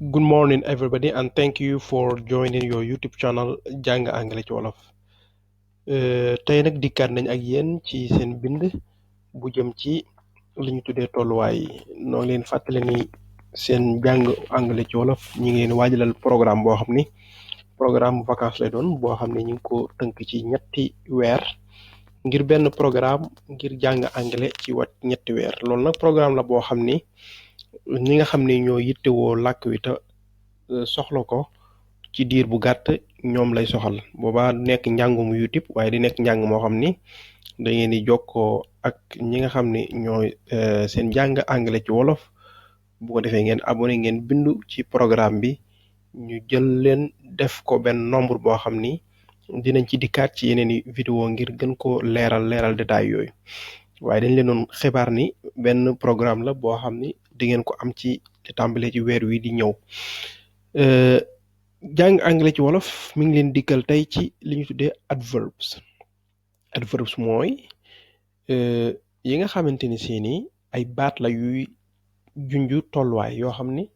Good morning, everybody, and thank you for joining your YouTube channel Jàng Anglais ci Wolof. Tey nag dikkaat nañ ak yéen ci seen bind bu jëm ci li ñu tuddee tolluwaay yi noo ngi leen fàttali ni seen jàng anglais ci wolof ñi ngi leen waajalal programme boo xam ni programme vacances lay doon boo xam ne ñu ngi ko tënk ci ñetti weer ngir benn programme ngir jàng anglais ci ñetti weer loolu nag programme la boo xam ni ñi nga xam ne ñoo yittewoo làkk wi te soxla ko ci diir bu gàtt ñoom lay soxal boobaa nekk njàngum YouTube waaye di nekk njàng moo xam ni da ngeen di jokkoo ak ñi nga xam ne ñooy seen jàng anglais ci wolof bu ko defee ngeen abonné ngeen bindu ci programme bi ñu jël leen def ko benn nombre boo xam ni dinañ ci dikkaat ci yeneen i vidéo ngir gën ko leeral détail yooyu waaye dañ leen doon xibaar ni benn programme la boo xam ni di ngeen ko am ci tàmbale ci weer wi di ñëw. Jàng anglais ci wolof mi ngi leen dikkal tey ci li ñu tuddee adverbs mooy yi nga xamante ni seeni ay baat la yuy junju tolluwaay yoo xam ni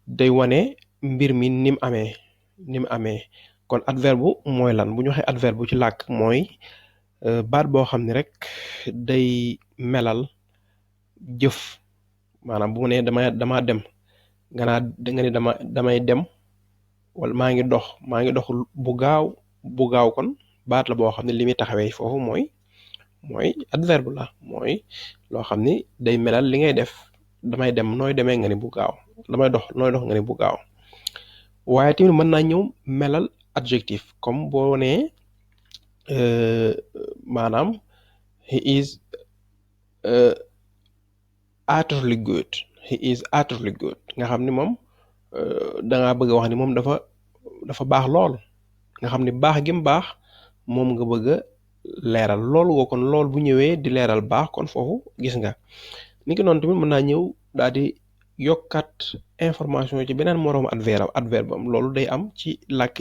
day wane mbir mi nim amee kon adverbe mooy lan bu ñu waxee adverbe ci làkk mooy baat boo xam ne rek day melal jëf maanaam bu mu nee dama dem nga ni damay dem wala maa ngi dox bu gaaw kon baat la boo xam ne li muy taxawee foofu mooy adverbe la mooy loo xam ni day melal li ngay def damay dem nooy demee nga ni bu gaaw damay dox nooy dox nga ni bu gaaw waaye tamit mën naa ñëw melal adjectif comme boo nee maanaam he is utterly good nga xam ni moom dangaa bëgg a wax ni moom dafa baax lool nga xam ni baax gi mu baax moom nga bëgg a leeral loolu woo kon lool bu ñëwee di leeral baax kon foofu gis nga ni ki noonu tamit mën naa ñëw daal di yokkat information ci beneen moroomu adverbe am loolu day am ci làkk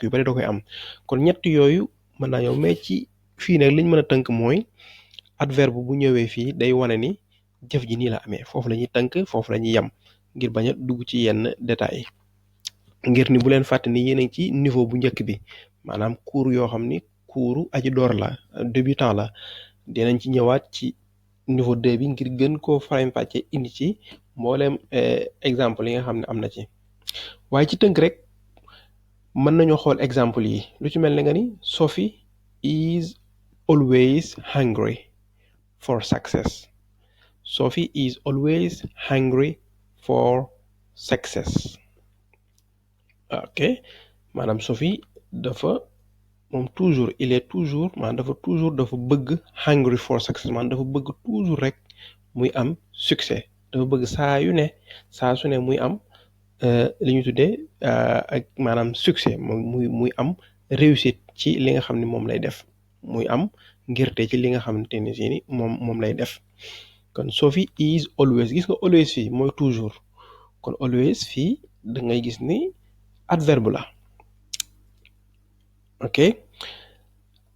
yu bari da koy am kon ñett yooyu mën naa ñëw mais ci fii nag liñ mën a tënk mooy adverbe bu ñëwee fii day wane ni jëf ji nii la amee foofu la ñuy tënk foofu la ñuy yem ngir bañ a dugg ci yenn détails ngir ni bu leen fàtte ni yéen a ngi ci niveau bu njëkk bi maanaam cours yoo xam ni cours aji door la débutant la dinañ ci ñëwaat ci niveau 2 bi ngir gën koo faram-fàcce indi ci mbooleem exemple yi nga xam ne am na ci waaye ci tënk rek mën nañoo xool exemple yi lu ci mel ne nga ni Sophie is always hungry for success. Sophie is always hungry for success. Ok maanaam Sophie dafa moom toujours il est toujours maanaam dafa bëgg hungry for success maanaam dafa bëgg toujours rek muy am succès dafa bëgg saa su ne muy am li ñu tuddee ak maanaam succès muy am réussite ci li nga xam ne moom lay def muy am ngirte ci li nga xamante ne si ni moom lay def kon Sophie is always gis nga always fii mooy toujours kon always fii da ngay gis ni adverbe la ok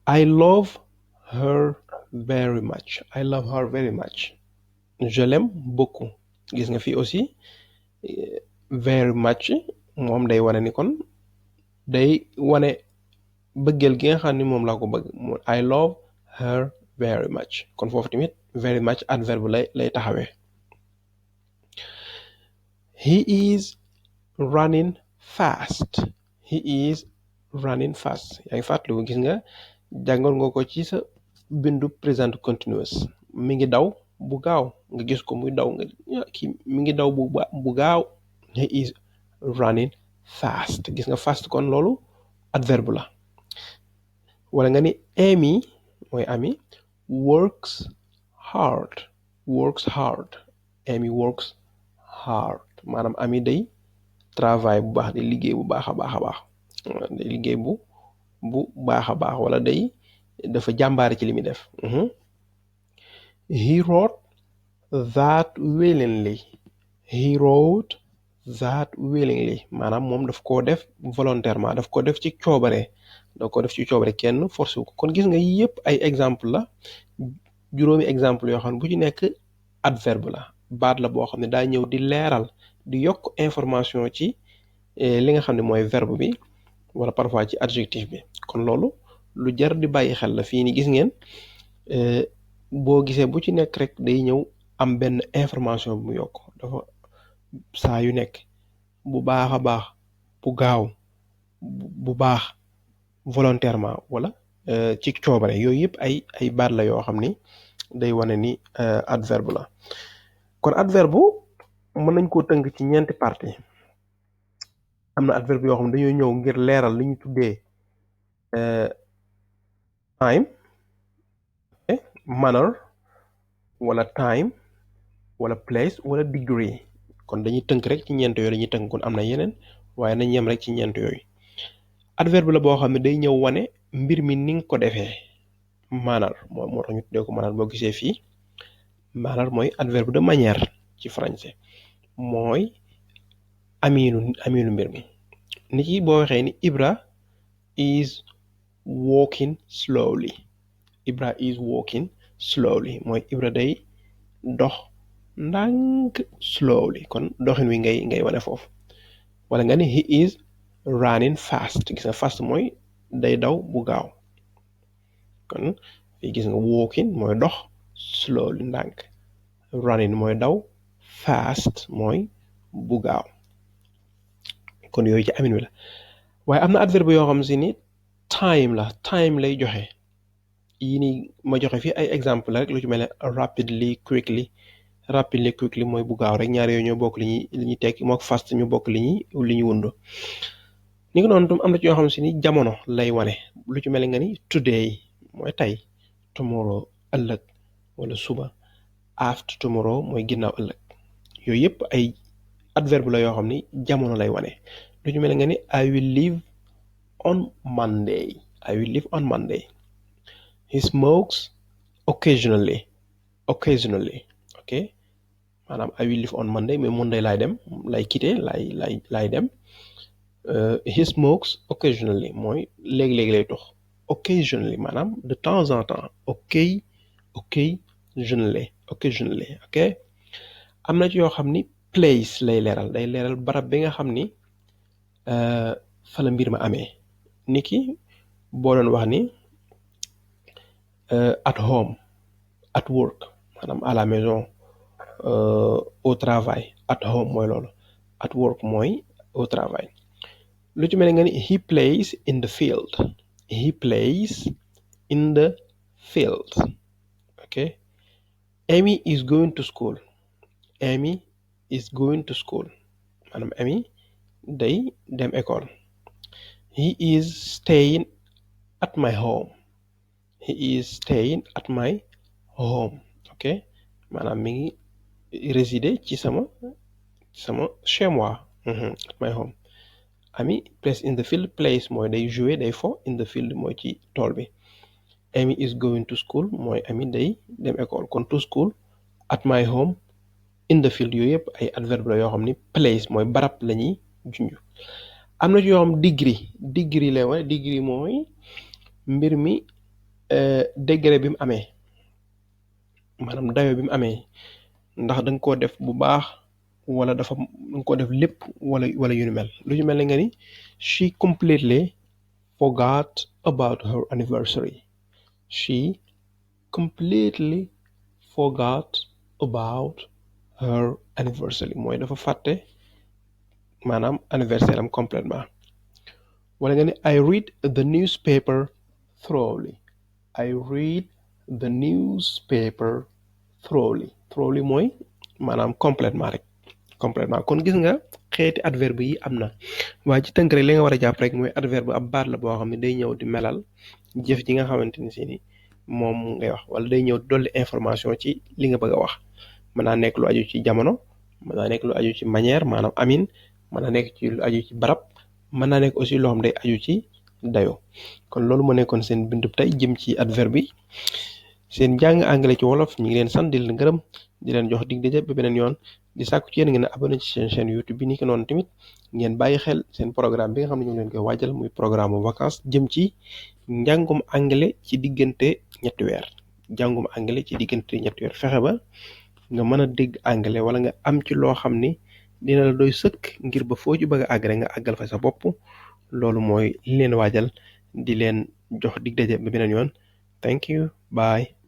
I love her very much je l'aime beaucoup gis nga fii aussi very much moom day wane ni kon day wane bëggeel gi nga xam ni moom laa ko bëgg I love her very much kon foofu tamit very much adverbe lay taxawee he is running fast yaa ngi fàttaliku gis nga jàngoon nga ko ci sa bindu présent continuous mi ngi daw bu gaaw nga gis ko muy daw mi ngi daw bu gaaw he is running fast gis nga fast kon loolu adverbe la wala nga ni Amy mooy Amy works hard Amy works hard maanaam Amy day travail bu baax day liggéey bu baax a baax day liggéey bu baax a baax wala dafa jàmbaare ci li muy def he wrote that willingly maanaam moom daf koo def volontairement daf ko def ci coobare kenn forcé wu ko kon gis nga yëpp ay exemple la juróomi exemple yoo xam ne bu ci nekk adverbe la baat la boo xam ne daa ñëw di leeral di yokk information ci li nga xam ne mooy verbe bi wala parfois ci adjectif bi kon loolu lu jar di bàyyi xel la fii ni gis ngeen boo gisee bu ci nekk rek day ñëw am benn information bu mu yokk dafa saa yu nekk bu baax a baax bu gaaw bu baax volontairement wala ci coobare yooyu yëpp ay baat la yoo xam ni day wane ni adverbe la kon adverbe mën nañ koo tënk ci ñeenti partie am na adverbe yoo xam ne dañoo ñëw ngir leeral li ñu tuddee time manner wala time wala place wala degree kon dañuy tënk rek ci ñeent yooyu dañuy tënk kon am na yeneen waaye nañ yem rek ci ñeent yooyu adverbe la boo xam ne day ñëw wane mbir mi ni nga ko defee manner moo tax ñu tuddee ko manner boo gisee fii manner mooy adverbe de manière ci français mooy amiinu mbir mi ni ki boo waxee ni Ibra is walking slowly Ibra is walking slowly mooy Ibra day dox ndànk slowly kon doxin wi ngay wane foofu wala nga ni he is running fast gis nga fast mooy day daw bu gaaw kon fii gis nga walking mooy dox slowly ndànk running mooy daw fast mooy bu gaaw kon yooyu ci amin wi la waaye am na adverbe yoo xam si ni time la time lay joxe yii ni ma joxe fii ay exemple la rek lu ci mel ne rapidly quickly mooy bu gaaw rek ñaar yooyu ñoo bokk li ñuy tekki mook fast ñu bokk li ñuy wundu ni ko noonu tam am na ci yoo xam si ni jamono lay wane lu ci mel nga ni today mooy tey tomorrow ëllëg wala suba after tomorrow mooy ginnaaw ëllëg yooyu yëpp ay adverbe la yoo xam ni jamono lay wane lu ci mel nga ni I will live on Monday he smokes occasionally ok maanaam I will live on Monday mais Monday lay dem lay quitter lay dem he smokes occasionally mooy léegi-léegi lay tox occasionally maanaam de temps en temps occasionally ok am na ci yoo xam ni place lay leeral day leeral barab bi nga xam ni fa la mbir ma amee niki boo doon wax ni at home at work maanaam à la maison au travail at home mooy loolu at work mooy au travail lu ci mel nga ni he plays in the field ok Amy is going to school maanaam Amy day dem école he is staying at my home ok maanaam mi ngi résider ci sama chez moi at my home Amy plays in the field plays mooy day jouer day fo in the field mooy ci tool bi Amy is going to school mooy Amy day dem école kon to school at my home in the field yooyu yëpp ay adverbe la yoo xam ni place mooy barab la ñuy junj am na ci yoo xam degree lay wane degree mooy mbir mi degré bi mu amee maanaam dayo bi mu amee ndax da nga koo def bu baax wala da nga koo def lépp wala yu ni mel lu ñu mel ne nga ni she completely forgot about her anniversary mooy dafa fàtte maanaam anniversaire am complètement wala nga ni I read the newspaper thoroughly mooy maanaam complètement kon gis nga xeeti adverbe yi am na waaye ci tënk rek li nga war a jàpp rek mooy adverbe ab baat la boo xam ne day ñëw di melal jëf ji nga xamante ni si ni moom ngay wax wala day ñëw dolli information ci li nga bëgg a wax mën naa nekk lu aju ci jamono mën naa nekk lu aju ci manière maanaam amin mën naa nekk ci lu aju ci barab mën naa nekk aussi loo xam day aju ci dayo kon loolu moo nekkoon seen bindub tey jëm ci adverbe yi seen jàng anglais ci wolof ñu ngi leen sant di leen gërëm di leen jox dig daje ba beneen yoon di sàkku ci yéen ngeen abonné ci seen chaîne YouTube bi ni ko noonu tamit ngeen bàyyi xel seen programme bi nga xam ne ñu ngi leen koy waajal muy programme vacances jëm ci njàngum anglais ci diggante ñetti weer fexe ba nga mën a dégg anglais wala nga am ci loo xam ni dina la doy sëkk ngir ba foo ci bëgg a àgg rek nga àggal fa sa bopp. loolu mooy li leen waajal di leen jox dig daje ba beneen yoon. Thank you. Bye.